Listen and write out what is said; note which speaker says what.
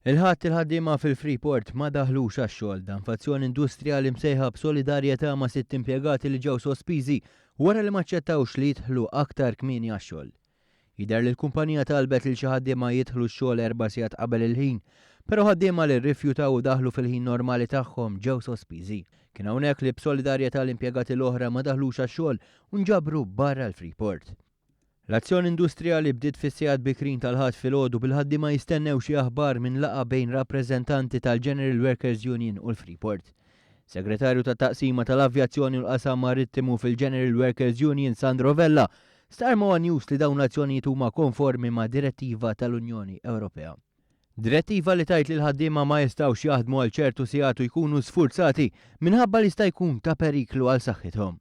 Speaker 1: Il-Ħadd il-ħaddiema fil-Freeport ma daħlux għax-xogħol dan f'azzjoni industrijali msejħa b'solidarjetà ma' sitt impjegati li ġew sospiżi wara li ma aċċettawx li jidħlu aktar kmieni għax-xogħol. Jidher li l-kumpanija talbet lil xi ħaddiema jidħlu x-xogħol erba' sigħat qabel il-ħin, però ħaddiema li rrifjutaw u daħlu fil-ħin normali tagħhom ġew sospiżi. Kien hawnhekk li b'solidarjetà l-impjegati l-oħra ma daħlux għax-xogħol u nġabru barra l-Freeport. L-azzjoni industrijali bdiet fis-sigħat bikrin tal-Ħadd filgħodu bil-ħaddiema jistennew xi aħbar minn laqgħa bejn rappreżentanti tal-General Workers Union u l-Freeport. Segretarju tat-Taqsima tal-Avjazzjoni u l-Qasam Marittimu fil-General Workers Union Sandro Vella stqarr ma' one News li dawn l-azzjonijiet huma konformi ma' direttiva tal-Unjoni Ewropea. Direttiva li tgħid li l-ħaddiema ma jistgħux jaħdmu għal ċertu sigħat u jkunu sfurzati minħabba li jista' jkun ta' periklu għal saħħithom.